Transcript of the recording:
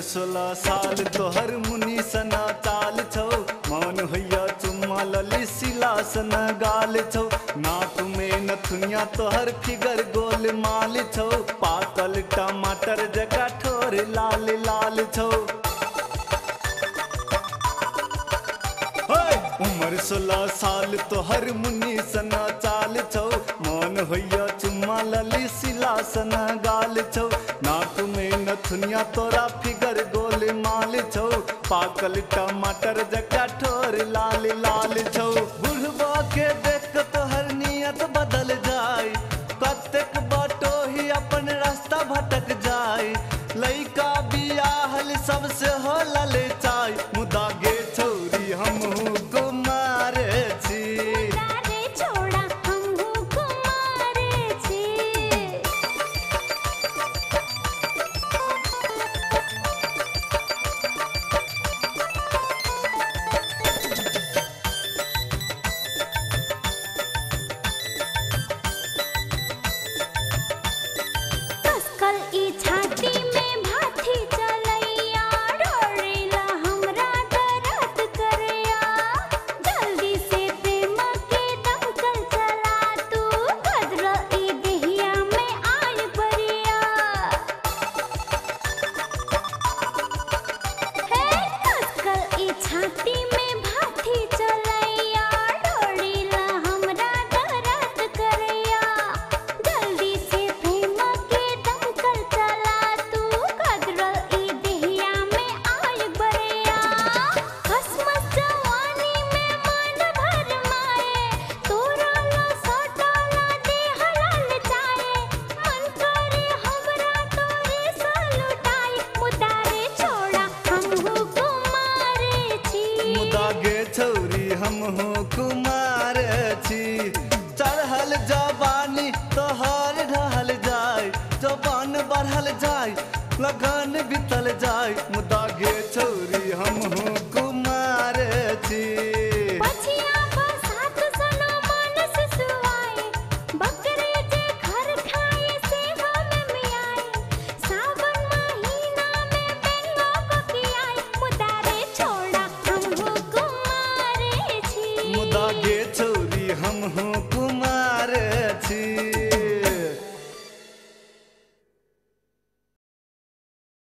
16 साल तोहर मुनि सना चाल छौ, मन होइया चुम्मा लली सिला सना गाल छौ। नाक में नथुनिया तोहर फिगर गोल माल छौ, पाकल टमाटर जका ठोर लाल लाल छौ। उम्र 16 साल तोहर मुनि सना चाल छौ, मन होइया चुम्मा लली सिला सना गाल छौ। नाक में नथुनिया तोरा फिगर गोल माल छौ, पाकल टमाटर जका ठोर लाल लाल छौ। बुढ़बा के देख के तोहर नियत बदल जाय, कतेक बटोही अपन रास्ता भटक जाय। लइका बियाहल सबसे हो ललचाय, मुदा गे छौरी हमहू कुमार छी। मुदा रे छोड़ा हमहू कुमार छी। कसकल ई छाती में भाथी चलैया, डोरेला हमरा दर्द करैया। जल्दी से प्रेम के दमकल चला तू, गदर ई देहिया में आय बरिया। हे कसकल ई छाती में भाथी चलैया, डोरेला हमरा दर्द करैया। जल्दी से प्रेम के दमकल चला तू, गदरल ई देहिया में आय बरिया। खसमस जवानी में मन भरमाए, तोरा ला सटाला देह ललचाए। मन करे हमरा तोरे सँ लुटाए, मुदा रे छोड़ा हमहू कुमार छी। मुदा गे छौरी हमहू कुमार छी।